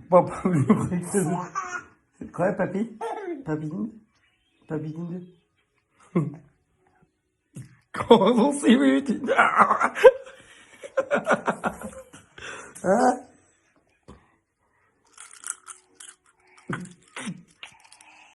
Папа белән. Кая папи? Папи инде. Папи инде. Козыл сыймый бит инде. А?